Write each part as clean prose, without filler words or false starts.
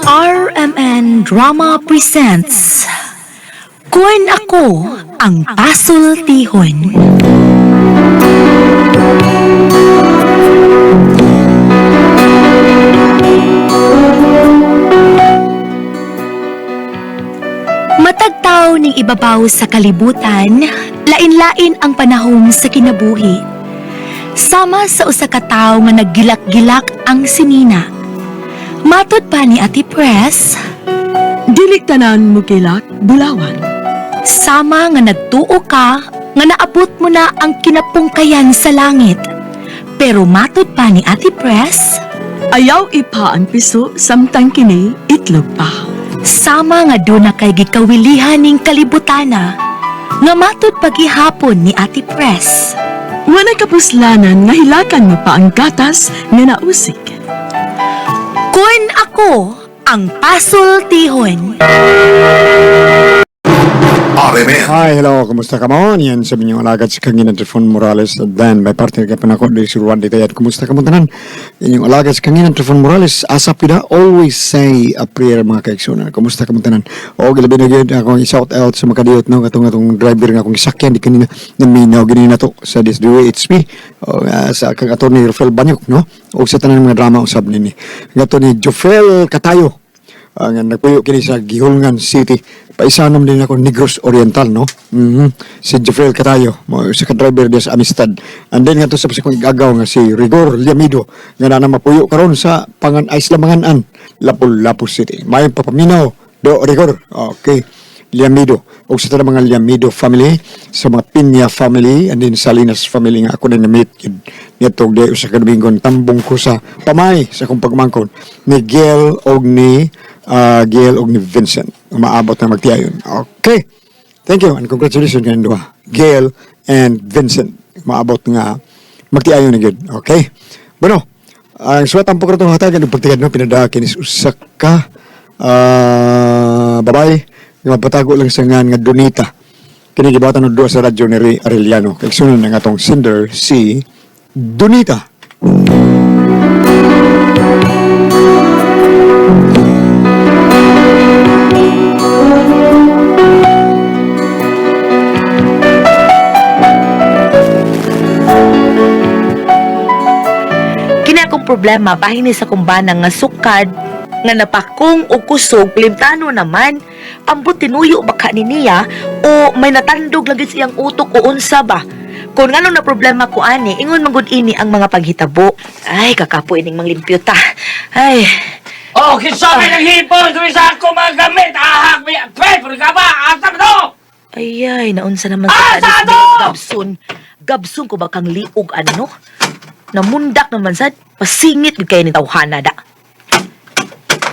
RMN Drama Presents Kun Ako Ang Pasultihon. Matagtaw ning ibabaw sa kalibutan, lain-lain ang panahon sa kinabuhi. Sama sa usa ka tawo nga naggilak-gilak ang sinina. Matod pa ni Ate Press, Dili tanan mo kilak, bulawan. Sama nga nagtuo ka nga naabot mo na ang kinapungkayan sa langit. Pero matod pa ni Ate Press, Ayaw ipa ang piso, samtang kini itlog pa. Sama nga doon na kay gikawilihan ning kalibutana, nga matod pagihapon ni Ate Press. Walay kapuslanan nga hilakan mo pa ang gatas nga nausik. Kun ako ang pasultihon. RMN. Hi, hello, kumusta ka mo? Yan sa inyong alagad si Kanginan Trifon Morales. And then, may partner ka pa na ko, di si Randy Tayat. Kumusta ka mo tanan? Inyong alagad si Kanginan Trifon Morales. Asap yun na, always say a prayer mga kaiksunan. Kumusta ka mo tanan? O, gilabi na yun, akong i-shout out sa makadiyot, no? Katong atong driver nga akong isakyan, di kanina, naminaw, ganina to sa DSDWHP. O, sa kang attorney Rafael Banyok, no? O sa tanan mga drama usab nini. Gato ni Jofel Katayo, ang nagpuyo kini sa Gihulngan City. Paisanom din ako Negros Oriental, no? Si Jeffrey Catayo, mo sa ka-driver diya sa Amistad. And then nga to sa kong igagaw nga si Rigor Liamido nga na mapuyo karon sa Pangan ay Isla Mangan-an, Lapu-Lapu City. May papaminaw do Rigor. Okay. Liamido og sa tanang mga Liamido family, sa mga Pinya family and then Salinas family nga ako na na-meet yun niadtong day usa ka Domingo tambong ko sa pamay sa akong pagmangkon ni Gail og ni Gail og ni Vincent. Umaabot na magtiayon. Okay, thank you and congratulations kanilang duha, Gail and Vincent. Maabot nga magtiayon na gyud. Okay, bueno, ang suwat ang pagkatong hatagan og pagtigad no pinadaha kinis usa ka babae nga mapatago lang sa ngan nga Donita. Kini gibatan og duha sa radyo ni Ray Arellano. Kay sunod na nga atong sender si Donita. Kini akong problema bahin ni sa kumbana nga sukad nga napakong o kusog limtano naman. Ambot tinuyo ba ka ni niya o may natandog lang gyud sa iyang utok o unsa ba? Kung ngano na problema ko ani, ingon man gud ini ang mga paghitabo. Ay, kakapo ining manglimpyuta. Ay, Oh, kinsa may naghipon diri sa ako mga gamit. Ahak may pre, pero ka ba? Asa ba to? ay, ay, naunsa naman Ah, sa sa ato! Gabson. Gabson ko ba kang liog ano? Namundak naman sad, pasingit gud kayo ni tawhana da.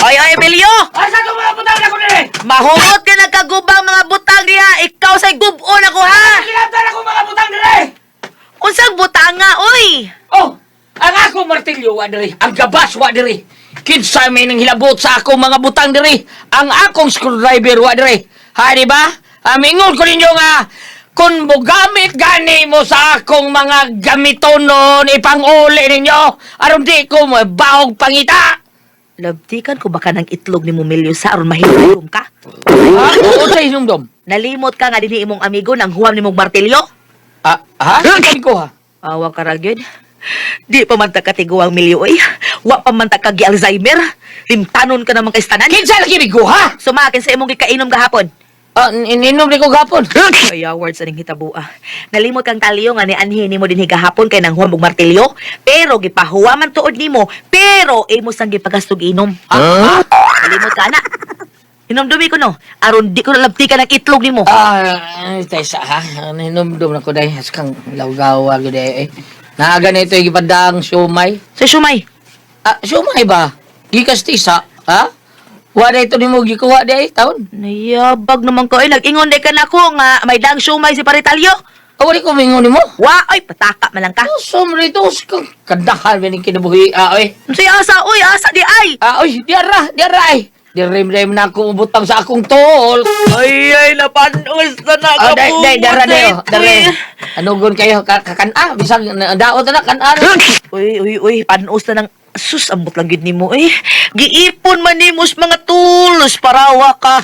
Ay, ay, Emilio! Asa to mga butang ako diri? Mahugot ka nagkagubang mga butang diha. Ikaw say gubon ako ha. Kinabtan ako mga butang diri. Unsang butanga oy? Oh, ang ako martilyo wa diri, ang gabas wa diri. Kinsa may nang hilabot sa ako mga butang diri? Ang akong screwdriver wa diri. Ha, di ba? Amingon ko ninyo nga kung mogamit gani mo sa akong mga gamitonon ipang-uli ninyo aron di ko mabaog pangita. Labtikan ko baka ng itlog ni Mumilyo sa aron mahilom ka. Ha? Oo, sa hinumdom. Nalimot ka nga dinhi imong amigo nang huwam nimong martilyo. Ah, ha? Kani ko ha? Awa ka ra gyud. Di pa man ta katiguang milyo oy. Wa pa man ta kagi Alzheimer. Limtanon ka naman kay tanan. Kinsa lagi ni ko ha? Sumakin sa imong gikainom gahapon. Ah, ininom ni ko gapon. Ay, words aning hitabua. Nalimot kang taliyo nga ni anhi nimo dinhi gahapon kay nang huwam og martilyo, pero gipahuwa man tuod nimo, pero imo sang gipagastog inom. Ah, Nalimot ka na. Hinumdumi ko no, aron di ko nalabtikan ang itlog nimo. Ah, taysa ha. Hinumdum na ko dahil kang lawgawa gyud eh. Naaga na ito yung gipadang siomay. Sa sumay, Ah, siomay ba? Gikas tisa, ha? Wala ito nimo gikuha di ay taon. nayabag naman ko ay nag-ingon day ka nako nga may dang sumay si Paritalyo. Ah, wala ko mingon nimo. Wa oy pataka man lang ka. Oh, sumri ito kang kandahan ba ning kinabuhi ah oy. Unsay asa oy asa di ay. Ah, oy, diara, diara ay. Direm-rem na ako butang sa akong tol. Ay ay napanos na na Ah, dai, dai, dara dai, oh, dara. Ano gon kayo kakan-a bisag daot na kan-a. Uy uy uy panos na ng Sus, ambot lang gyud nimo eh. Giipon man nimo sa mga tulos parawa ka.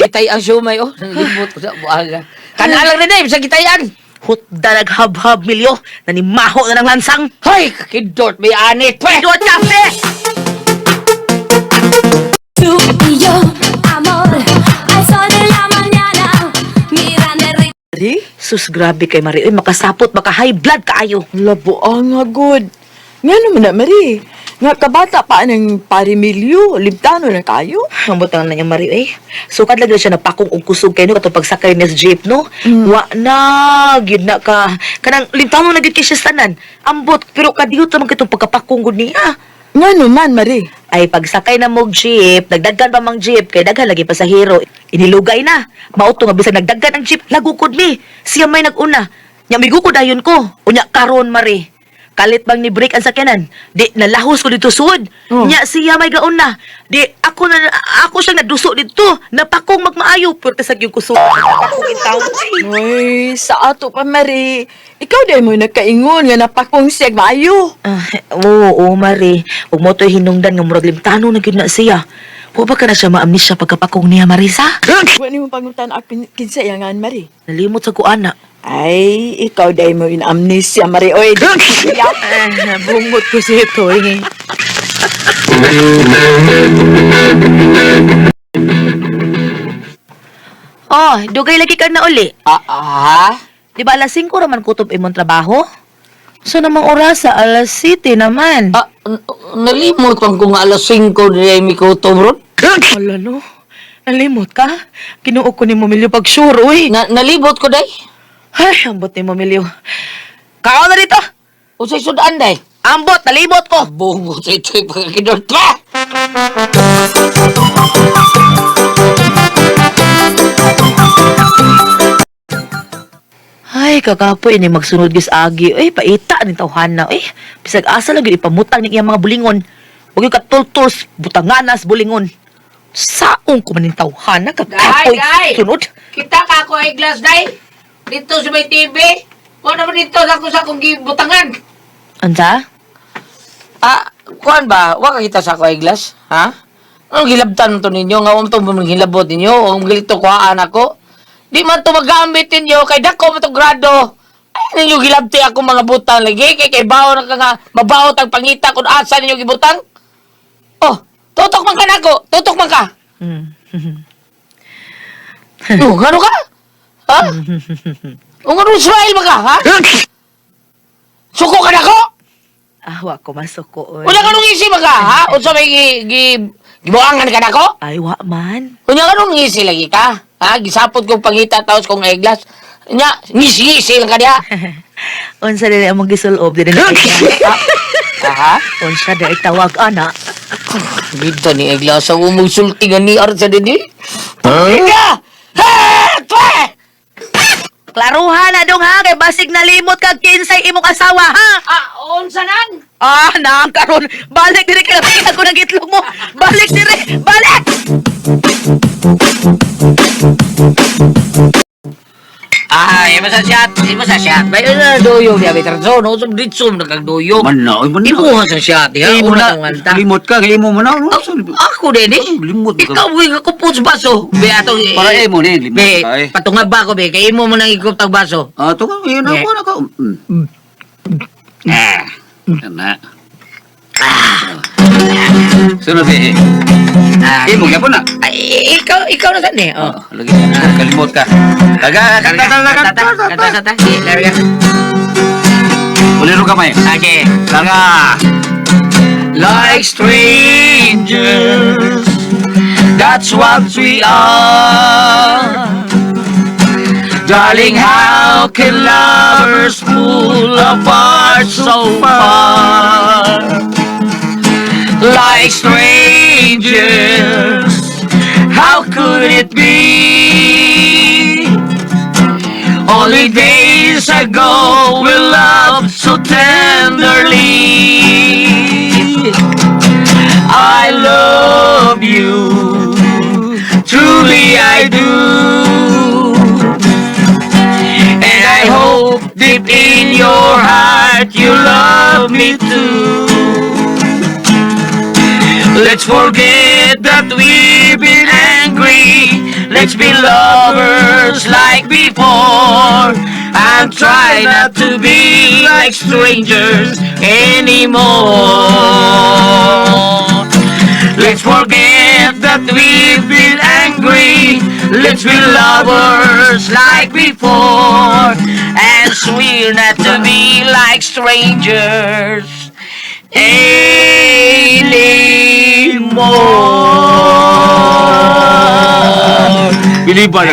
Kitay ang siomay, oh. Nalimot ko sa buhaga. Kanalang rin eh, sa kitayan. Hutda naghabhab milyo, nanimaho na ng lansang. Hoy, kakidot, may anit, pre! Idot kape! Tú y yo, amor, al sol de la mañana, mirando el ritmo. Mari? Sus, grabe kay Mari. Uy, makasapot, maka high blood kaayo. Labuang nga good. Nga naman na, Mari. Nga kabata pa ng parimilyo, libtano na kayo. Ambot na lang niya, Mari, eh. Sukad lang gyud siya napakong og kusog kay no katong pagsakay niya sa jeep, no? Wa na, gyud na ka. Kanang limtano na gyud kay siya sa tanan. Ambot, pero kadiyot naman kitong pagkapakong gud niya. Nga naman, Mari. Ay pagsakay na mog jeep, nagdaggan pa mang jeep kay daghan lagi pasahero. Inilugay na. Mao to nga bisag nagdaggan ang jeep, lagukod mi. Siya may naguna. Nya migukod ayon ko. Unya karon mari. Kalit bang ni break ang sakyanan? Di nalahos ko dito sud. Oh. Nya siya may gauna. Di ako na ako siyang naduso dito. Napakong magmaayo pero sa gyud kusog. Napakong intaw. Uy, sa ato pa, Mari. Ikaw dahil mo nagkaingon nga napakong siya maayo. Ah, oo, oo, Mari. Ug mo to'y hinungdan nga murag limtano na gyud na siya. Wa ba ka na siya maamnesia pagkapakong niya, Marisa? Wa nimo panguntan ako kinsa iyangan, Mari. Nalimot sa kuana. Ay, ikaw dahil mo in-amnesia, Mari. Oy, Ah, bungot ko si ito eh. Oh, dugay lagi ka na uli. Ah, ah, Di ba alas 5 raman kutob imong trabaho? So namang orasa, alas 7 naman. Ah, nalimot man ko nga alas 5 di mi kutob ron. Wala no. Nalimot ka? Kinuo ko ni Momilyo pag sure, uy. Na, nalibot ko day. Ay, ambot ni Momilyo. Kao na dito! Usay sudan day. Ambot, nalimot ko! Bungo sa ito'y pagkakidot pa! Ay, kakapoy ini magsunod gis agi. Ay, paita ni tawhana. Ay, bisag asa lang gyud ipamutang ni iyang mga bulingon. Wag yung katultuls, butanganas bulingon. Saong ko man ning tawhana kakapoy. Day, day! Sunod. Kita ka ako ay glass day. Dito sa may TV. Wala naman dito sa ako sa akong gibutangan. Unsa? Ah, kuan ba? Wa ka kita sa ako ay glass? Ha? Anong gilabtan to ninyo? Nga um to hilabot ninyo? Ang gilito kuhaan ako? Di man to magamit ninyo kay dako man to grado. Ay ninyo gilabti ako mga butang lagi kay kay bawo na ka nga mabaot ang pangita kung asa ninyo gibutang. Oh, tutok man ka nako, tutok man ka. Oh, ngano ka? Ha? Oh, ngano smile ba ka, ha? Suko ka nako? Ah, wa ko masuko. Oy. Wala ka nung ngisi ba ka, ha? Unsa may gi, gi, gibuangan ka nako? Ay, wa man. Unya ka nung ngisi lagi ka? Ha? Gisapot kong pangita tapos kong eyeglass. Nya, ngisi-ngisi lang ka diha. Unsa dili among gisulob dili na kay. Aha. Unsa dili tawag ana? Bida ni eyeglass ang umugsulti nga ni Art sa dini. Huh? Ha! Twe! Klaruhan na dong ha kay basig nalimot kag kinsay imong asawa ha. Ah, unsa nan? Ah, naang karon. Balik diri kay lapihan ko ng itlog mo. Balik diri. Balik. Ay, imo sa shot, imo sa shot. May na doyong diha bitar so, no sum ditso na kag doyong. Man na, oy, man na. Imuha sa shot diha, Imo una na, tong anta. limot ka, kay imo mo na. No? Ako din eh. Limot ka. Ikaw gi ka sa baso. Be atong Para imo ni, limot Be, ka eh. patungab ba ko be kay imo mo nang ikup tag baso. Ah, to ka, yun Be. ako na ka. Ah, ana. Ah. Sunod eh. Ah, Imo gyapon na. Ay, ikaw ikaw na sad ni. Oh. Oh, lagi kalimot ka. Taga, kanta, kanta, Kanta, kanta, kanta, kanta. Sige, larga. Uliro kamay. Okay. Taga. Like strangers, that's what we are. Darling, how can lovers pull apart so far? Like strangers, how could it be? Only days ago we loved so tenderly. I love you, truly I do. And I hope deep in your heart you love me too. Let's forget that we've been angry. Let's be lovers like before. And try not to be like strangers anymore. Let's forget that we've been angry. Let's be lovers like before. And swear not to be like strangers anymore. Iba na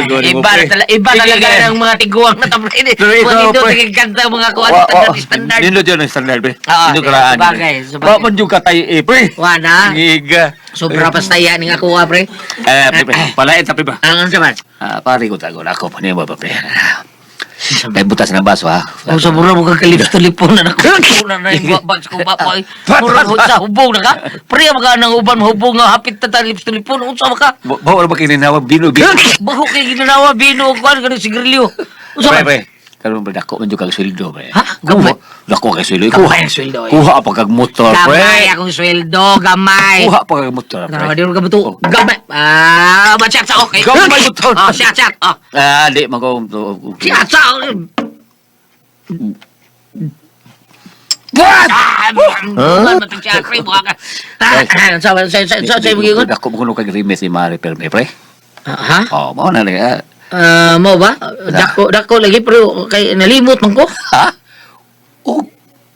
iba talaga ng mga tiguang na tabla. Pero ikaw, Mga nindot pre. nagkanta mga kuan standard. Nindot yun ang standard, pre. Oo, Nindot karaan. sabagay, sabagay. Wa man yung katay, eh, pre. Wala. Ngiga. Sobra pastaya ni ako, pre. Eh, pre, pre. Palain sa pre ba? Ang ano man? Ah, pare ko tago ako pa niyo ba, pre. May butas ng baso, ha? Oh, sa mura mo kang kalip-tulipon na naku. Una na yung bags ko pa. Mura mo sa hubong na ka. Pre, maka nang uban hubong nga hapit na ta lips-tulipon. Unsa ba ka? Bawal ba kininawa? Bino, bino. Baho kay ginanawa bino kuan kani sigrilyo. Unsa Pre, ba? pre. Karon pre, dako man jud kag sweldo, pre. Ha? Gamay? Dako kay sweldo. Gamay ang sweldo, eh. Kuha pa kag motor, pre. Gamay akong sweldo, gamay. Kuha pa kag motor, pre. Tara, di mo ka buto. Gamay. Ah, ba siya sa okay. Gamay motor. Oh, siya siya. Oh, Ah, di man ko. siya sa. What? Ah, huh? Ah, sa sa sa sa sa mo Dako mo kuno kag remit ni Mari Perme, pre. Ha? Oh, mao na lang. Ah. Ah, mo ba? Dako dako lagi pero kay nalimot man ko. Ha? Oh,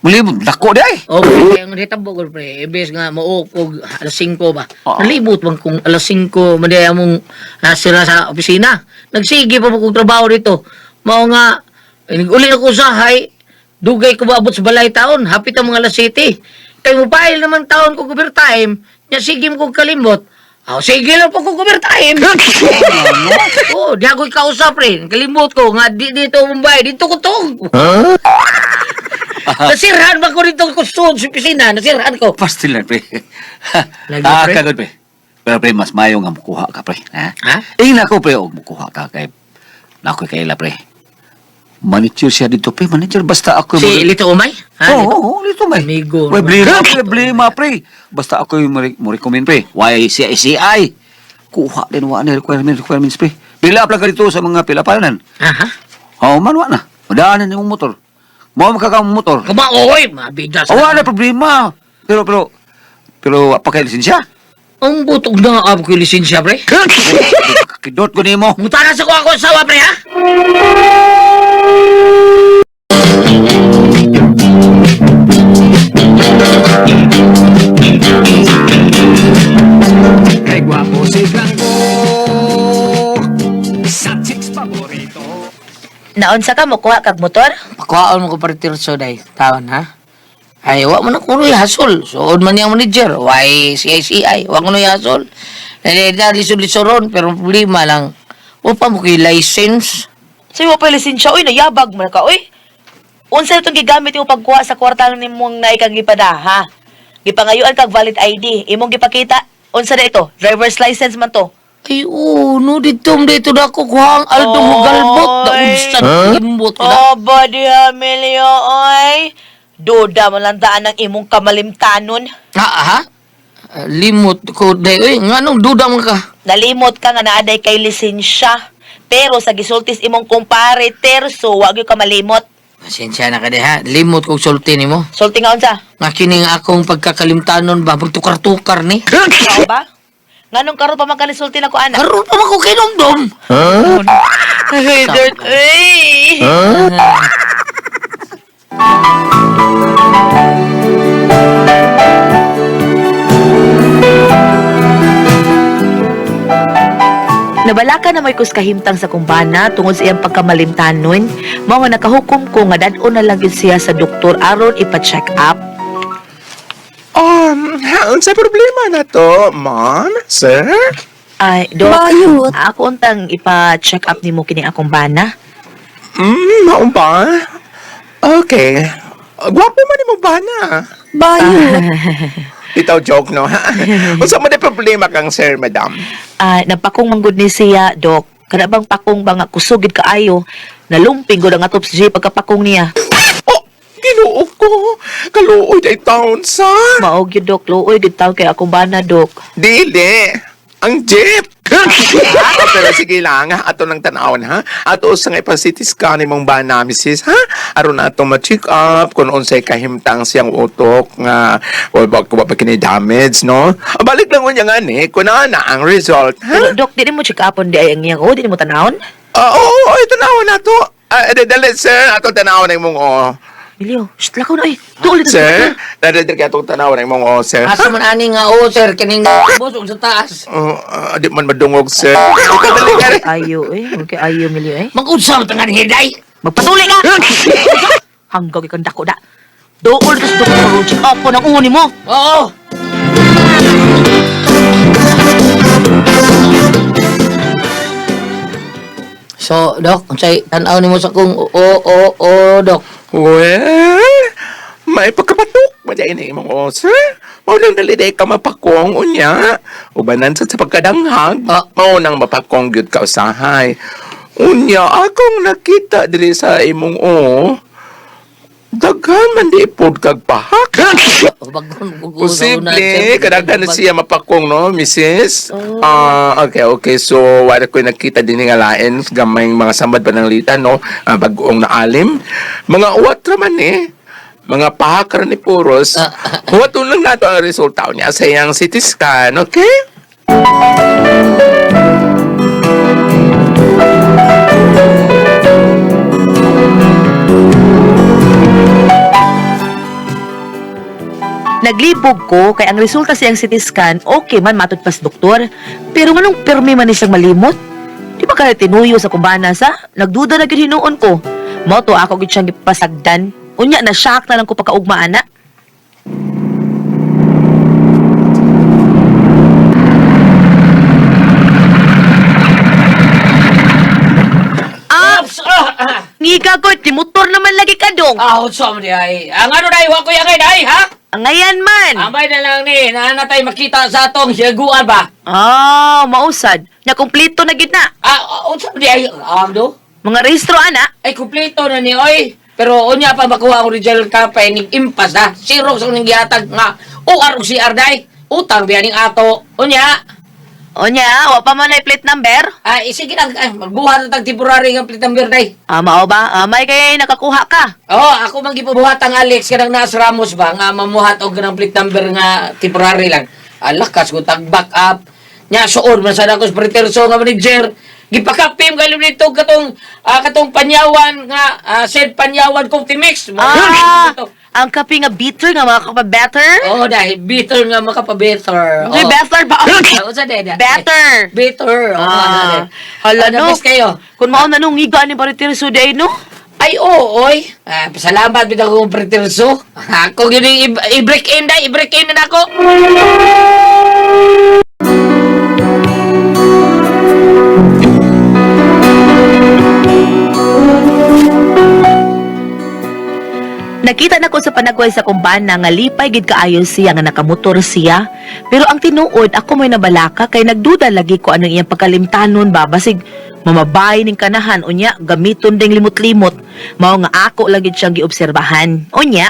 muli mo, dako di ay. Oh, pre, ang hitabo ko pre, imbes nga mao og alas 5 ba. Oo. Nalimot man kung alas 5 man among nasira sa opisina. Nagsige pa mo kong trabaho dito. Mao nga uli ako usahay, dugay ko maabot sa balay taon, hapit ang mga alas 7. Kay mo file naman taon ko overtime, nya sige mo kong kalimot. Oh, sige lang po kong overtime. Oh, di ako ikausap pre. Kalimot ko nga di dito Mumbai, dito ko to. Nasirhan ba ko dito ko sa opisina? Nasirhan ko. Pastil na, pre. Lagi, Ah, pre. kagod, pre. Pero pre, mas mayo nga mukuha ka, pre. Ha? Ha? Eh, nako, pre, og mukuha ka kay nako kay ila, pre. Manager siya dito, pre. Manager, basta ako. Si Lito Umay? Ha? Oo, Lito? oo, oo, Lito Umay. Amigo. Problema, problema, pre. Basta ako yung mo recommend, pre. YCICI. Kuha din wa na requirements, pre. Pila pa ka dito sa mga pilapanan. Aha. Oo, man, wa na. Madaanan yung motor. Mo makakang motor. Kuma, oy, mabida sa... Oh, wala problema. Pero, wa pa kay lisensya. Ang butog na nga ako lisensya, pre. Kidot ko nimo. Mutana sa ko ako asawa, pre, ha? Kay gwapo si Blanco sa chicks paborito. Naunsa ka mokuha kag motor? Pakuhaan mo ko pare tirso, day. Taon, ha? Ay, wa mo na kuno hasol. Suod man niyang manager. Why CICI? Wa kuno hasol. Nalida lisod-lisoron, pero problema lang. Wa pa mo kay license. Sa wa pa lisensya oy nayabag man ka oy. Unsa itong gigamit imong pagkuha sa kwarta nimong naikang gipada ha? Gipangayuan kag valid ID, imong gipakita. Unsa na ito? Driver's license man to. Ay, oo, no, dito, dito na ako kuha ang Aldo Mugalbot. Naunsan, limbot ko na. Oh, body Emilio, oy. Duda man lang daan ang imong kamalimtanon. Ha, ha? Ah, limot ko, day. Uy, nga nung duda man ka. Nalimot ka nga naaday kay lisensya. Pero sa gisultis imong kumpare terso, wa gyud ka malimot. Pasensya na ka di, ha? Limot kong sulti ni mo. Sulti nga unsa? Nga kini nga akong pagkakalimtanon ba, magtukar-tukar ni. Mao ba? Nganong karon pa man ka nisulti nako ana? Karoon pa man ko kinomdom. Ay, dirt. Ay. Nabalaka na may kuskahimtang sa kumbana tungod sa iyang pagkamalimtanon, mao nga nakahukom ko nga dad-on na lang gyud siya sa doktor aron ipa-check up. Unsa problema na to, ma'am, sir? Ay, dok, ako untang ipa-check up nimo kini akong bana. Maong ba? Okay. Gwapo man nimo bana. Bayot. Itaw joke no. Unsa man di problema kang sir, madam? Ah, napakong manggod ni siya, dok. Kana bang pakong ba nga kusog gid kaayo? Nalumping gud ang atop si Jay pagkapakong niya. Oh, Ginoo ko. Kaluoy day taon sa. Mao gyud, Dok, luoy gyud taon kay akong bana, Dok. Dili. Ang jeep. Pero sige lang, ha? Ato lang tanawon, ha? Ato sa nga ipa-CT scan imong bana, misis, ha? Aron ato ma-check up kung unsay kahimtang siyang utok nga o ba ba pa kini damage, no? Balik lang unya nga ni kung naa na ang result, ha? Pero Dok, di mo check upon di ay ang iyang o, di mo tanawon? Ah, oo, oo, tanawon na to. Ah, dali, sir. Ato tanawon ang imong o. Emilio, shh, lakaw na ay. Tuol dito. Sir, dali dali kay atong tanawon ang imong o, sir. Asa man ani nga o sir kining busog sa taas. Oh, di man madungog, sir. Ikaw, dali ka rin. Ayo eh, okay ayo Emilio eh. Mag-unsa man tangan hiday. Magpatuli ka! Hanggang ikang dako da. Dool dito sa doktor, check up po ng uni mo. Oo. So, Dok, unsay tan-aw nimo sa kung o o o Dok. Well, may pagkapatok. Madayin na imong o, sir. Mao lang dali day ka mapakong unya. Ubanan sa pagkadanghag. Ah. Mao nang mapakong gyud ka usahay. Unya, akong nakita diri sa imong o. Daghan man di pod kag pahak. Posible, kadaghan na siya mapakong, no, misis? Ah, okay, okay. So, wala ko nakita din nga lain, gamay mga sambad pa ng lita, no? Ah, bagoong naalim. Mga uwat raman eh. Mga pahak ra ni Puros. Huwaton lang nato ang resulta niya sa iyang CT scan, okay? Naglibog ko kay ang resulta siyang CT scan, okay man matud pas doktor. Pero nganong permi man ni siyang malimot? Di ba kaya tinuyo sa kumbana sa? Nagduda na gyud hinuon ko. Mao to ako gyud siyang gipasagdan. Unya na shock na lang ko pagkaugma ana. Ah, Oops! Ah, ah. Ngika ko, motor naman lagi ka dong. Ah, unsa man di ay. Ang ano dai wa ko yangay dai ha? Angayan man. Amay na lang ni, naa na tay makita sa atong hiyaguan ba? Ah, mausad. Nya kumpleto na gid na. Ah, unsa man di ay ang do? Mga rehistro ana. Ay kumpleto na ni oy. Pero unya pa makuha ang original ka pa ning impas ha. Xerox ang ning gihatag nga OR ug CR dai. Utang biya ning ato. Unya, Unya, wa pa man na plate number. ay sige lang ay, magbuhat na tag temporary nga plate number dai. Ah, mao ba? Ah, may kay nakakuha ka. Oo, ako man gipabuhat ang Alex kanang naas Ramos ba nga mamuhat og kanang plate number nga temporary lang. Alakas ko tag back up. Nya suod man sad ako sa preterso nga manager. Gipakapim kayo dito katong katong panyawan nga said panyawan coffee mix. Ah, ang kape nga bitter nga mga kapa-better. Oo, dahil bitter nga makapabetter. Uy, better ba? Oo, sa deda. Better. Bitter. Oo, Ah, hala no. Ano, kayo. Kung mao na nung ngiga ni Baritirso day no. Ay, oo, oy. Ah, pasalamat bitaw kong preterso. Ako yun yung i-break in dai, i-break in na ako. Nakita na ko sa panagway sa kumbana nga lipay gid kaayo siya nga nakamotor siya. Pero ang tinuod ako may nabalaka kay nagduda lagi ko anong iyang pagkalimtanon ba basig mamabay ning kanahan unya gamiton ding limot-limot. Mao nga ako lagi siyang giobserbahan. Unya.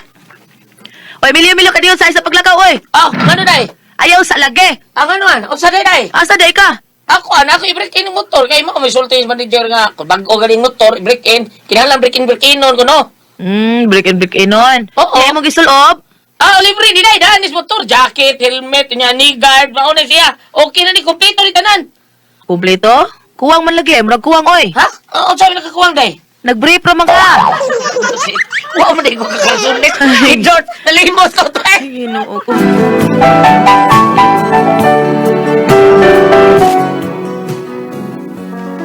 Oy, Emilio, Emilio, kadiyo sa isa paglakaw, oy. Oh, ano day? Ayaw sa lagi. Ang ano an? O sa day day? Asa day ka? Ako an, ako i-break in ang motor. Kay mo, may sulti yung manager nga. Kung bago galing motor, i-break in. Kinahanglan break in, break in nun ko, no? Break in on. Oo. Kaya mo gisulob? Ah, libre, di day. Daan is motor. Jacket, helmet, nya, knee guard, mauna siya. Okay na ni, kompleto ni tanan. Kumpleto? Kuwang man lagi, murag kuwang oy. Ha? Oo, sabi nakakuwang day. Nag-brief ra man ka. Wa mo na ko kakasunit. George, nalimot ko to eh. Ay, Ginoo ko.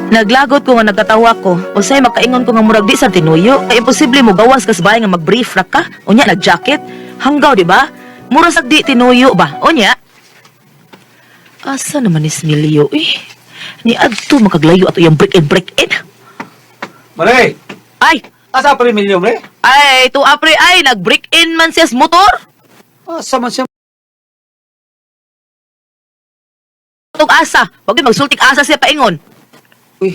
Naglagot ko nga nagkatawa ko. Usay makaingon ko nga murag di sa tinuyo. Kay imposible mo gawas kas bahay nga mag-brief ra ka. Unya nag-jacket. Hanggaw di ba? Mura sag di tinuyo ba? Unya. Asa naman ni Smilio eh? Ni adto makaglayo ato yung break in break in. Mare, Ay, asa pa rin milyon, pre? ay to apre ay nag-break in man siya sa motor. Asa man siya? Tug asa. Wag gyud magsultik asa siya paingon. Uy,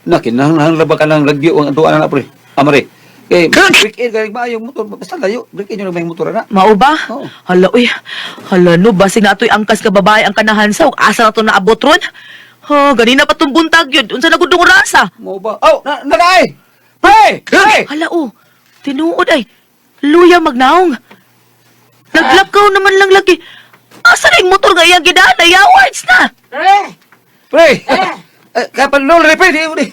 nakinahanglan ba ka ng lagyo ang atuan na, pre? Ah, mare, Eh, break in galing maayong motor. Basta layo, break in yun ang may motor na. Mao ba? Oo. Hala, uy. Hala, no, basig na ato'y angkas ka babae ang kanahan sa. Asa na to naabot ron? Ha, ganina pa tong buntag yun. Unsa na gud rasa? Mo ba? Oh, na nanaay! Pre! Pre! Hala, oh. Tinuod ay. Luya magnaong. Naglakaw naman lang lagi. Asa na yung motor nga iyang gidaan? Ayawards na. Pre! Pre! Eh, kaya pa lol, pre, di di.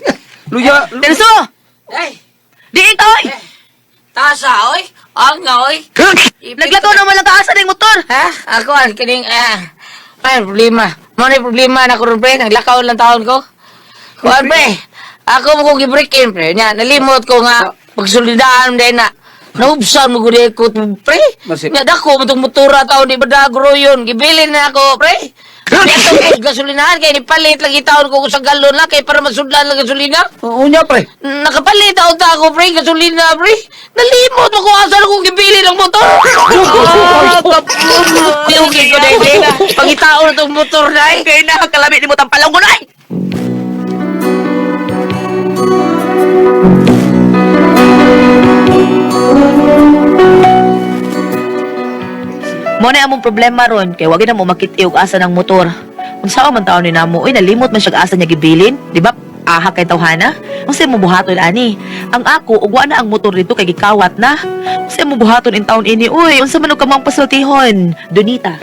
Luya, Terso! Ay! Diin ka, oy! Tasa, oy! Ang nga, oy! Naglakaw naman lang ka. Asa na yung motor? Ha? Ako, ang kining, ay, problema. Mo na problema na ko ron, pre. Naglakaw lang taon ko. Kuan, pre. Ako mo kong gi-break in, pre. Nya, nalimot ko nga, pagsulidaan din na, naubsan mo gud ko, pre. Masip. Nya, dako mo tong motora taon, di ba dagro yun. Gibilin na ako, pre. Nya, itong gasolinahan, kay nipalit lagi taon ko sa galon lang, kay para masudlan lang gasolina. Unya, pre. Nakapalit ako ta ako, pre. Gasolina, pre. Nalimot mo kung asa na kong gibili ng motor. Ah, okay ko na eh. Pangitao na tong motor na eh. Kaya nakakalami ni mo tampalong ko na ay! Mo na among problema ron kay wagi na mo makit-i og asa ng motor. Unsa man taon ni namo, oy nalimot man siya og asa niya gibilin, di ba? Aha kay tawhana. Unsa mo buhaton ani? Ang ako ug wa na ang motor dito kay gikawat na. Unsa mo buhaton in taon ini oy? Unsa man og kamang pasultihon? Donita.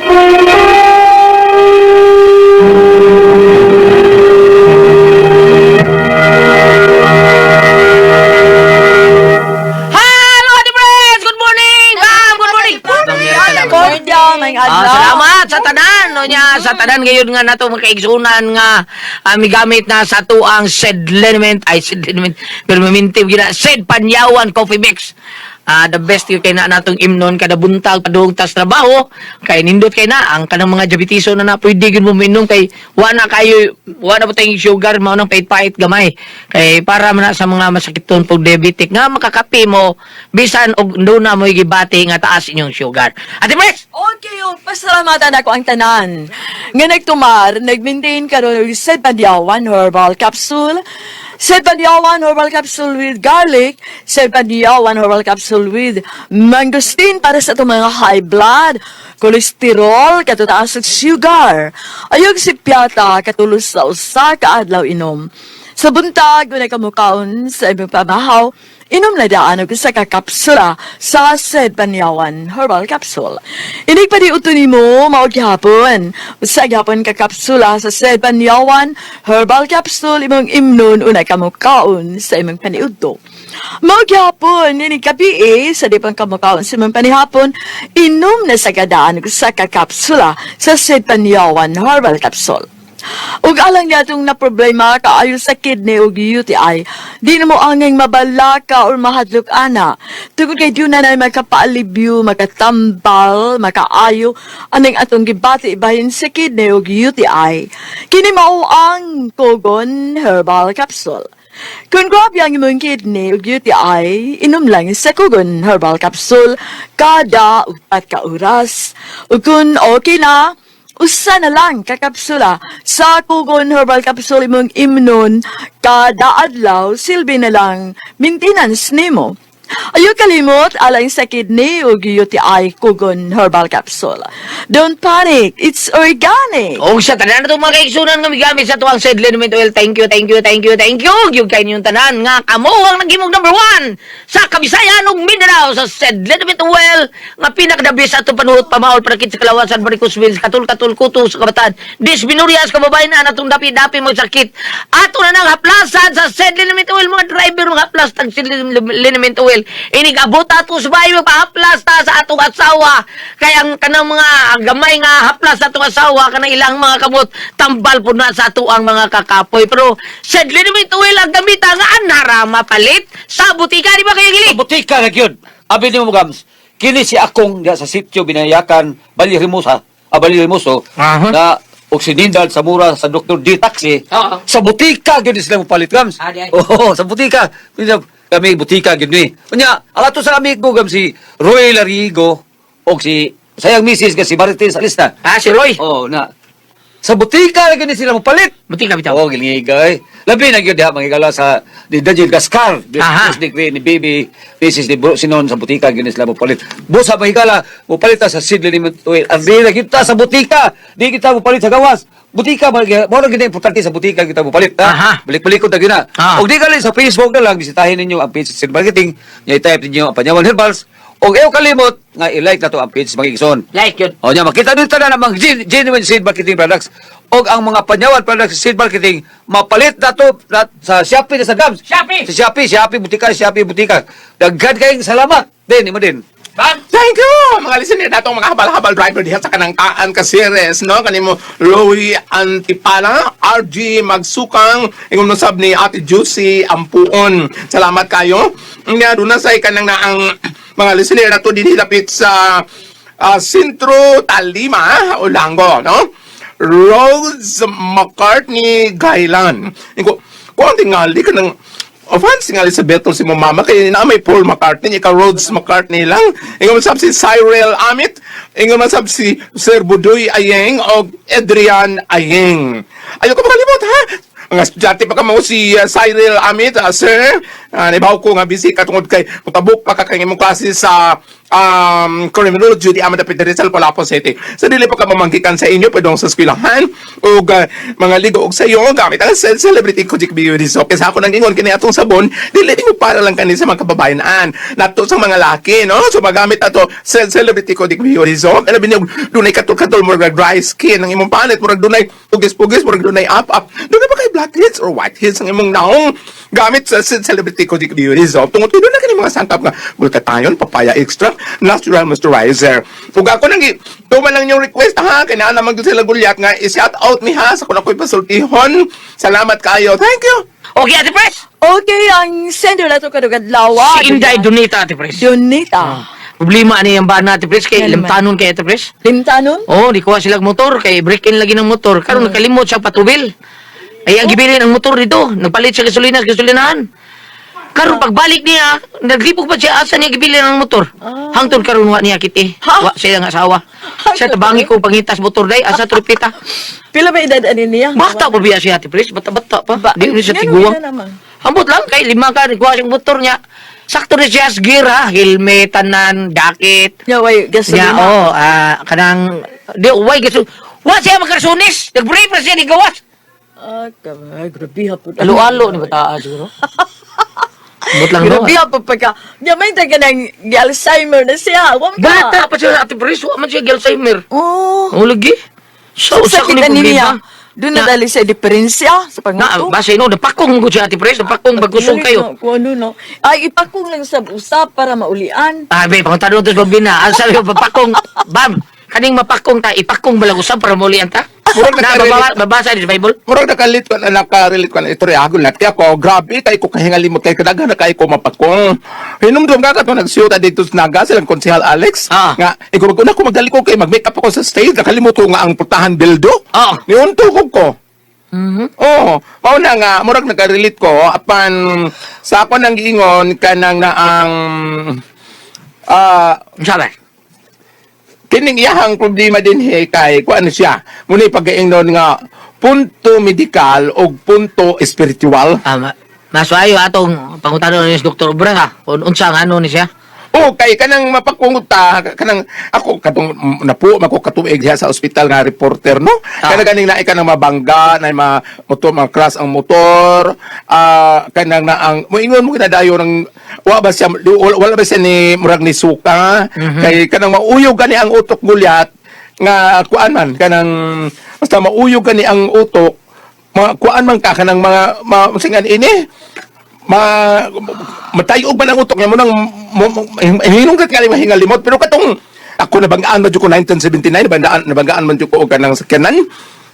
Hello, Ate Friends! Good morning! Ma'am, good morning! Cordial, may Ah, adlaw. salamat sa tanan no nya sa tanan ngayon nga nato makaigsunan nga migamit na sa tuang sedlement ay sedlement pero mamintim gina sed panyawan coffee mix. Ah, the best yung kay na natong imnon kada buntag padung tas trabaho kay nindot kay na ang kanang mga diabetiso na na pwede gyud mo minom kay wa na kayo wa na butang sugar mao nang pait-pait gamay kay para man na sa mga masakiton pag diabetic nga makakape mo bisan og doon na mo gibati nga taas inyong sugar. Ate Pres! Okay, oh, pasalamatan ako ang tanan. Nga nagtumar, nag-maintain karon og Sedbandiawan Herbal Capsule, Sedbandiawan Herbal Capsule with garlic, Sedbandiawan Herbal Capsule with mangosteen para sa itong mga high blood, kolesterol, katutaas at sugar. Ayog si Piata, katulos sa usa ka adlaw inom. Sa buntag, unay kamukaon sa imong pamahaw, inom na daan og usa ka kapsula sa Sed Banyawan Herbal Capsule. Inig pa di uto nimo mao gihapon. Usa gihapon ka kapsula sa Sed Banyawan Herbal Capsule imong imnon unay kamukaon sa imong paniudto. Mao gihapon inig gabi sa di pang kamukaon sa imong panihapon, inom na sa gadaan og usa ka kapsula sa Sed Banyawan Herbal Capsule. Ug alang niya itong na problema kaayo sa kidney ug UTI, di na mo angay mabalaka or mahadlok ana. Tungod kay di na na makapaalibyo, makatambal, makaayo, aning atong gibati bahin sa kidney ug UTI. Kini mao ang Kogon Herbal Capsule. Kung grabe ang imong kidney ug UTI, inom lang sa Kogon Herbal Capsule kada 4 ka oras. Ug kung okay na, usa na lang ka kapsula sa Kugon Herbal Capsule imong imnon kada adlaw silbi na lang maintenance nimo. Ayaw kalimot alang sa kidney ug UTI Kugon Herbal Capsule. Don't panic, it's organic. Og sa tanan na itong mga kaigsunan nga migamit sa tuwang said liniment oil. Thank you, thank you, thank you, thank you. Yung kayo ninyong tanan nga kamo ang naghimong number one sa Kabisayan ug Mindanao sa said liniment oil nga pinakadabis sa atong panuhot pamaol parakit sa kalawasan varicose veins katul-katul kuto sa kabataan dysmenorrhea sa kababayan na atong dapi-dapi mo sakit. Ato na nang haplasan sa said liniment oil mga driver mga haplas tag said liniment oil. Inig abot ato sa bahay magpahaplas ta sa atong asawa. Kay ang kanang mga gamay nga haplas sa atong asawa kanang ilang mga kamot tambal po na sa ato ang mga kakapoy. Pero said liniment oil ang gamita nga anara mapalit sa butika di ba kayo gili? Butika na gyud. Abi nimo gams. Kini si akong diha sa sitio Binayakan, Bali Hermosa, Bali Hermoso, na og sinindal sa mura sa Dr. D Taxi. Oo. Sa butika gyud sila mopalit gams. Ah, di ay. Oo, sa butika. Unya, kami butika gyud ni. Unya, ang ato sa amigo gam si Roy Larigo og si sayang misis nga si Marites Alista. Ah, si Roy. Oo, na. Sa butika lagi ni sila mopalit. Butika bitaw. Oo, gilingigay. Labi na gyud diha mangigala sa ni Daniel Gascar, Aha. business degree ni Baby, basis ni Bro Sinon sa butika gyud ni sila mopalit. Busa mangigala, mopalit ta sa Sidley ni Tuwil. Ang di na kita sa butika, di kita mopalit sa gawas. Butika man gyud, mao ra gyud ang importante sa butika kita mopalit. Ha? Aha. Balik-balikod na gyud na. Ah. Og di gali sa Facebook na lang bisitahin ninyo ang page sa Sid Marketing, nya i-type ninyo ang Panyawan Herbals. Og ayaw kalimot nga i-like na to ang page mga igsoon. Like yun. O niya, makita nyo tanan ang mga genuine seed marketing products o ang mga panyawan products sa seed marketing, mapalit na to na, sa Shopee na sa Gams. Shopee! Sa Shopee, Shopee, butika, Shopee, butika. Daghan kayong salamat. Din, imo din. Bam! Thank you! Mga listener natong mga habal-habal driver diha sa kanangkaan ka series, no? Kanimo Louie Antipala, RG Magsukang, ingon mo sab ni Ate Juicy Ampuon. Salamat kayo. Nga doon na sa kanang naang mga listener nato dinhi dapit sa Sentro Talima, Olango, no? Rose McCartney Gailan. Ingo, kung ang tingali ka ng o fancy nga sa Beatles si mama kay na may Paul McCartney ikaw Rhodes McCartney lang. Ingon man sab si Cyril Amit, ingon man sab si Sir Budoy Ayeng og Adrian Ayeng. Ayaw ko makalimot ha. Mga estudyante pa kamo si Cyril Amit, sir. Naibaw ko nga busy ka tungod kay mutabok pa ka kay imong klase sa criminology di ama dapit diri sa Lapu-Lapu City. Sa dili pa ka mamanggikan sa inyo pwedong sa eskwelahan ug mga ligo og sayo gamit ang celebrity Kojik Beauty Soap. Kaysa ako nang ingon kini atong sabon, dili mo para lang kani sa mga kababayan-an. Nato sa mga laki, no? So magamit ato sa celebrity Kojik Beauty Soap. Labi niyo dunay katol-katol murag dry skin ang imong panit, murag dunay pugis-pugis, murag dunay up-up. Dunay pa kay blackheads or whiteheads ang imong naong gamit sa celebrity Kojik Beauty Soap. Tungod kay dunay kani mga sangkap nga glutathione, papaya extract, natural moisturizer. Ug ako nang tuman lang yung request ha, kay naa naman gyud sila gulyat nga i-shout out mi ha sa kun ako'y pasultihon. Salamat kayo. Thank you. Okay, Ate Pres! Okay, ang sender na to karong adlaw. Si Inday Donita, Ate Pres. Donita. Problema ani ang bana, Ate Pres, kay Yan naman. limtanon kay Ate Pres. Limtanon? Oo, di kuha sila motor kay break-in lagi ng motor. Karon nakalimot siya patubil. Ay ang gibilin ang motor dito. Nagpalit siya gasolina sa gasolinahan. Karon pagbalik niya, naglibog pa siya asa niya gibilin ang motor. Hangtod karon wa niya kiti. Ha? Wa siya ang asawa. Siya tabangi ko pangitas motor day asa trupita. Pila ba edad ani niya? Bata pa biya siya Ate Pres, bata-bata pa. Di ni siya Ngano tiguang. ina naman? Ambot lang kay lima ka nikuha siyang motor niya. Sakto na siya sa gear ha, helmet tanan, jacket. Nya way gasolina. Nya, oh, kanang di way gaso. Wa siya makarsunis. Nag-break pa siya ni gawas. Ah, kamay, grabe ha po. Alo-alo ni bata siguro. Ambot lang no. Grabe ha po pagka. Nya may taga ng Alzheimer na siya. Wa man ka. Bata pa siya Ate Pres, wa man siya Alzheimer. Oh. Oh, lagi. So, usa ko Sakit ni ani niya. problema. Doon na dali sa diferensya sa Na, panguto. basta no, napakong ko siya Ate Pres, napakong bagusog kayo. No, kung ano, no. Ay, ipakong lang sa usap para maulian. Ah, be, pangunta doon to Bambina. Ang sabi ko, papakong, bam, kaning mapakong ta, ipakong balagusam para maulian ta. Murag Na, babasa ni sa Bible. Murag nakalit ko na nakarelate ko na istorya ako na ako grabe kay ko kahingalimot kay kadaghan na kay ko mapakong. Hinumdum ka kato nagsuot dito sa Naga silang konsehal Alex nga ikaw ko na ko magdali ko kay mag-make up ako sa stage nakalimot ko nga ang putahan bildo. Niunto ko ko. Oo, mao na nga murag nakarelate ko apan sa ako nang giingon kanang na ang Sabi. Kining iyahang problema din he kay kuan siya. Muna pagaingnon nga punto medikal o punto espiritual. Ah, mas ayo atong pangutana ni Dr. Obra ha. Kung unsa ang ano ni siya. O kay kanang mapakunta kanang ako katong napo mako katuig diha sa ospital nga reporter no. Kanang ganing naay kanang mabangga na ma motor ma crash ang motor kanang na ang moingon mo kinadayo ng wa ba siya wala ba siya ni murag ni suka kay kanang mauyog gani ang utok gulyat nga kuan man kanang basta mauyog gani ang utok ma, kuan man ka kanang mga ma, singan ini ma matayog man ang utok niya mo nang hinong ka kali mahingalimot pero katong ako nabanggaan man jud ko 1979 nabanggaan man jud ko og kanang sakyanan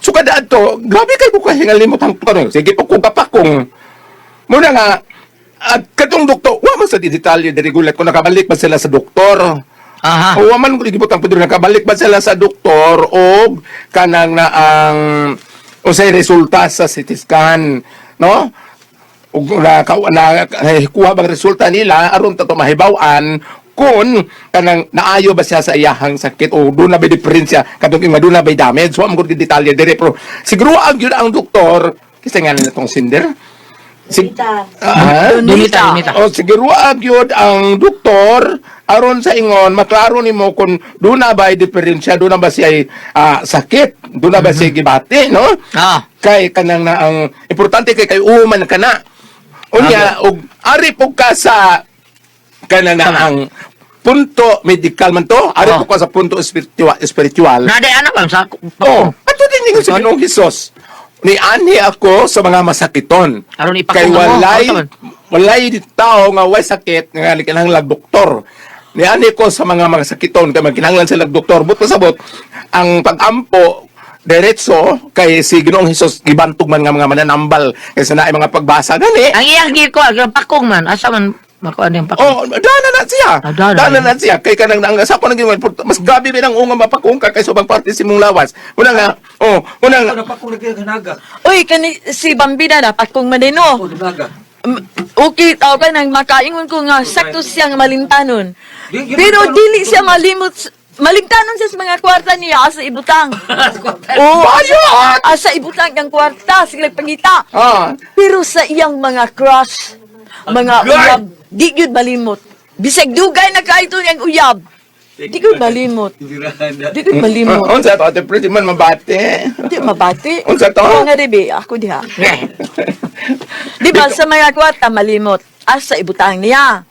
so kada adto grabe kay ko kahingalimot ang karon sige pa ko kapakong muna nga at katong doktor wa man sa detalye diri gulat ko nakabalik ba sila sa doktor. Aha. O wa man ko gibutang pud nakabalik ba sila sa doktor og kanang na ang unsay resulta sa CT scan no ug na, na, kuha bang resulta nila aron ta to mahibaw-an Kung kanang naayo ba siya sa iyahang sakit o doon na ba diferensya katong nga doon na ba damage, wa man gud detalye dire, pero siguro ang gyud ang doktor kasi nga na tong sinder. Ah? Donita, Donita. O siguro gyud ang doktor aron sa ingon maklaro nimo kung doon na ba diferensya, doon na ba siya sakit, doon na ba siya gibati, no? Kay kanang na ang importante kay kay uman ka na. Unya og ari pug ka sa kanang na ang punto medical man to, ari pug ka sa punto spiritual spiritual. Na di anak lang sa Oh, ato din yung sa Ginoong Hesus. Ni anhi ako sa mga masakiton. Aron Kay ipakong mo, walay ano man? walay tao nga way sakit nga kinahanglan doktor. Ni anhi ko sa mga masakiton kay magkinahanglan sila doktor. But pasabot ang pagampo diretso kay si Ginoong Hesus gibantog man nga mga mananambal kaysa naay mga pagbasa gani. Ang iyang gi ko ang pakong man asa man makuan yung pakong. Oh, dana na siya. Ah, dana Dana na. na siya. Kay kanang ang sa ko nang mas grabe ba nang unga mapakong ka kaysa ubang parte sa imong lawas. Una nga, oh, una nga. Napakong nagkanaga. Uy, kani si Bambina na pakong manino. Oh, naga. Okay, tao ka nang makaingon ko nga sakto siyang malimtanon. Di- yun Pero ang- dili siya malimot, malimtanon siya sa mga kwarta niya asa ibutang. Oo, Bayot! asa ibutang ang kwarta, sila pangita. Pero sa iyang mga crush, mga uyab, di gyud malimot. Bisag dugay na kaito niyang uyab. Di gyud malimot. Di gyud malimot. Unsa to, Ate Pris, di man mabati. Di mabati. Unsa to? Oo nga dibi, ako diha. Di ba sa mga kwarta malimot asa ibutang niya.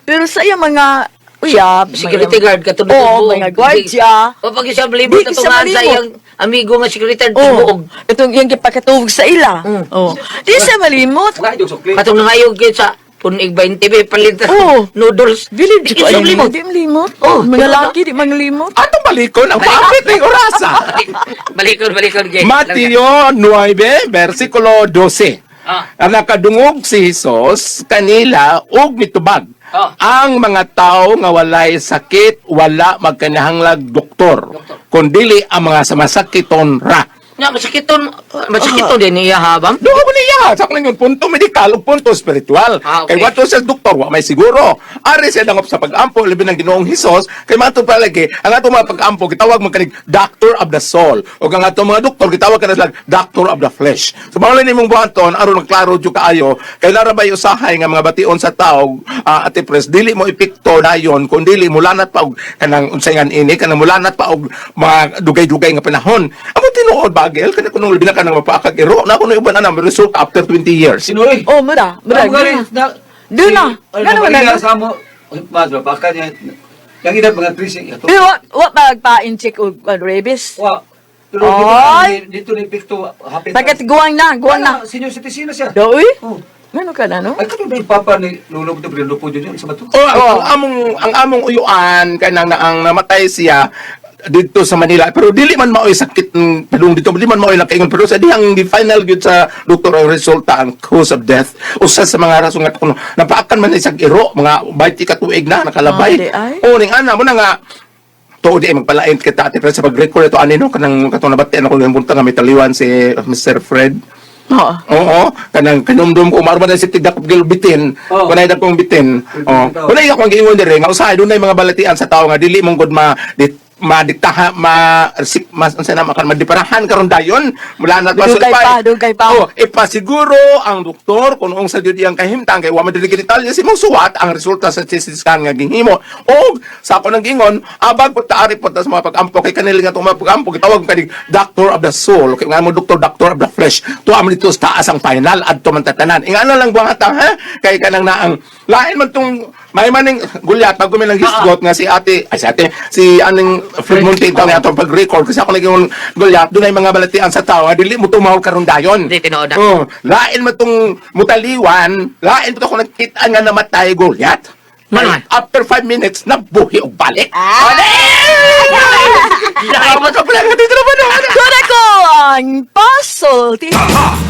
Pero sa iyang mga uyab, Security guard ka Oo, mga gwardya. O pag siya malimot Di siya ato nga sa malimot. iyang amigo nga security guard Oo. buog. Itong iyang gipakatubog sa ila. Oo. Di siya malimot. Katong nangayog gyud sa punig 20 be palit Oo. noodles. Dili Di di ko siya alam. malimot. Di malimot. Oo, Mga di ba? laki di malimot. Atong balikon ang paapit ng orasa. Balikon, balikon gay. Mateo 9, versikulo 12. Ang nakadungog si Jesus kanila og mitubag. Ang mga tao nga walay sakit, wala magkinahanglag doktor. Kundili ang mga samasakiton ra. Nga masakiton din niya habang. Doon ko niya, sa kung yung punto medikal o punto spiritual. Okay. Kay wato sa doktor, wa may siguro. Ari siya dangop sa pag-ampo, labi ng Ginoong Hesus, kay mato palagi, ang atong mga pag-ampo, gitawag man kanig doctor of the soul. O ang atong mga doktor, gitawag kana sila doctor of the flesh. So mao lang nimong buhaton, aron nagklaro jud kaayo, kay lara bay usahay nga mga bation sa tao, Ate Pres, dili mo epekto dayon kun dili mulanat pa og kanang unsay nga ini, kanang mulanat pa og mga dugay-dugay nga panahon. Amo tinuod bagel kani kunong labi na kanang mapaakag iro na kuno uban na result after 20 years. Sinuloy. Oh, mura, mura. Doon na. Gano man na. Sa mo, mas baka niya. Yang edad mga 3 ato. Pero wa magpa-incheck og rabies. Wa. Pero Ay! dito ni epekto hapit. Bakit guwang na, guwang na. Senior citizen na siya. Doy? Oh. Ngano ka na no? Ay kato ba yung papa ni Lolo ko to po yun sa bato? Oh, ang among uyuan kanang na ang namatay siya dito sa Manila, pero dili man maoy sakit ng padung dito, dili man maoy nakaingon, pero sa dihang gi final gyud sa doktor ang resulta, ang cause of death, usa sa mga rason nga kuno napaakan man isang iro mga 20 ka tuig na nakalabay. Ah, di ay. O ning ana mo na nga tuod di ay magpalain kita, Ate Fred, sa pag-record ito ani no kanang katong nabatian ako ng bunta nga may taliwan si Mr. Fred. Oo. Oo, kanang kanumdum ko maron man si tigdak bitin. Kunay dakong bitin. Oh. Kunay ako ang giingon diri nga usahay dunay mga balatian sa tawo nga dili mong gud ma di, madiktaha ma sik mas unsa na makan madiparahan karon dayon mula na Dugay pa, dugay pa. Oh, ipasiguro ang doktor kung unsa jud iyang kahimtang kay wa man dili detalye si mong suwat ang resulta sa CT scan nga gihimo. Og sa ako nang giingon, abag pud taari pud ta sa mga pag-ampo kay kanila nga itong mga pag-ampo gitawag kanig doctor of the soul. Kay nga mo doktor, doctor of the flesh. Tuwa man dito sa taas ang final adto man tatanan. Ingana lang buhata ha kay kanang naang lain man tong may maning gulyat pag kumilang hisgot nga si ate, ay si ate, si aning Fred Monte nga atong pag-record kasi ako naging gulyat dunay mga balatian sa tao nga dili mo tumaw karon dayon. Di, tinuod na. Oh, lain man tong mutaliwan, lain pa to kung nakita nga namatay gulyat. Man, man. After 5 minutes, nabuhi og balik. Ah! Lain mo ka pala nga dito na ba na? Kuda ko ang pasulti. Taha